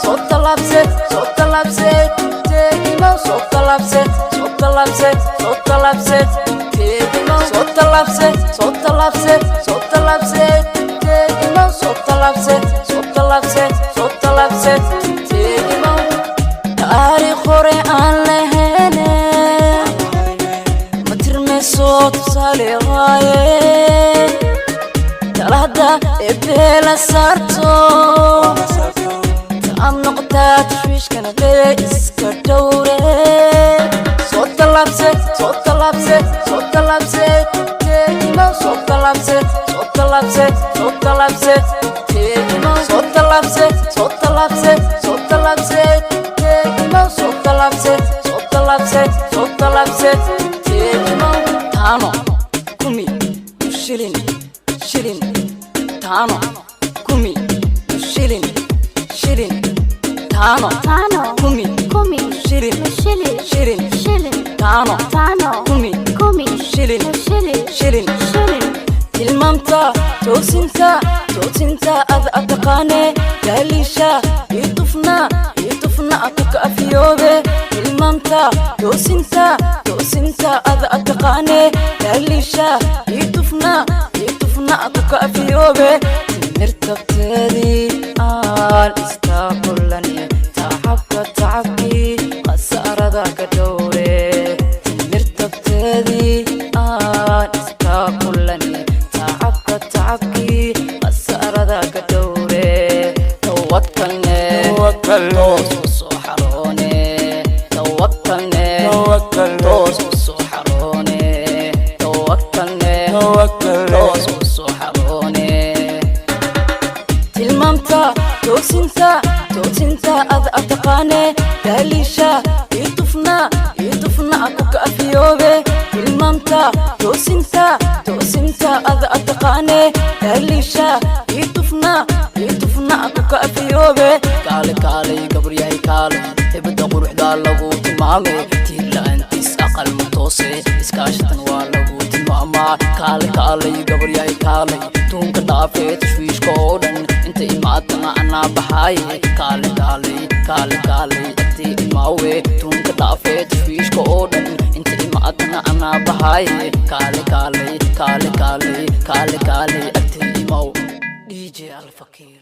Soo tallaabse, soo tallaabse, teegimo. Soo tallaabse, soo tallaabse, soo tallaabse, teegimo. Soo tallaabse, soo tallaabse, soo tallaabse, teegimo. Soo tallaabse, soo tallaabse, soo tallaabse, teegimo. Taariikh hore aan lahayne ma tirmayso, tusaale waaye. Talada ebeela saarto, taam noqotaa, tashwiishkana lee iska dhowre. Soo tallaabse, soo tallaabse, soo tallaabse, teegimo. Soo tallaabse, soo tallaabse, soo tallaabse, teegimo. Soo tallaabse, soo tallaabse, soo tallaabse, teegimo. Soo tallaabse, soo tallaabse, soo tallaabse, teegimo. Tano, kumi, shilin, shilin. Tano, kumi, shilin, shilin. Tano, Tano, kumi, kumi, shilin, shilin, shilin. Shilin. Tano, Tano, kumi, kumi, shilin, shilin, shilin. Shilin. Tilmaamta toosinta, toosinta ad ataqaane, daaliisha itufna, itufna atuka afiyoobe. Tilmaamta toosinta, toosinta ad ataqaane, daaliisha itufna, itufna atuka afiyoobe. Timirtabteedii aan istaaqullani, tacabka tacabkii khasaarada ka dhowre. Timirtabteedii aan istaaqullani, tacabka tacabkii khasaarada ka dhowre. Tawakalne, toos u soo xaroone. Tawakalne, toos u soo xaroone. Tawakalne, toos u soo xaroone. Tilmaamta toosinta, toosinta ad ataqaane, daaliisha itufna, itufna akuka afiyoobe. Tilmaamta toosinta, toosinta ad ataqaane, daaliisha itufna, itufna akuka afiyoobe. Kaale, kaalay, gabaryahay, kaalay. Hibada quruxdaa lagu tilmaamay, tiir la'aantiis aqal ma toose. Iskaashatan waa lagu tilmaamaa. Kaale, kaalay, gabaryahay, kaalay. Tuunka dhaafee tashwiishka oo dhan, inta imaatana anaa baxaaye. Kaale, kaalay, kaale, kaalay, agtii imaawe. Tuunka dhaafee tashwiishka oo dhan, inta imaatana anaa baxaaye. Kaale, kaalay, kaale, kaalay, kaale, kaalay, agtii imaw. DJ Alfakiir.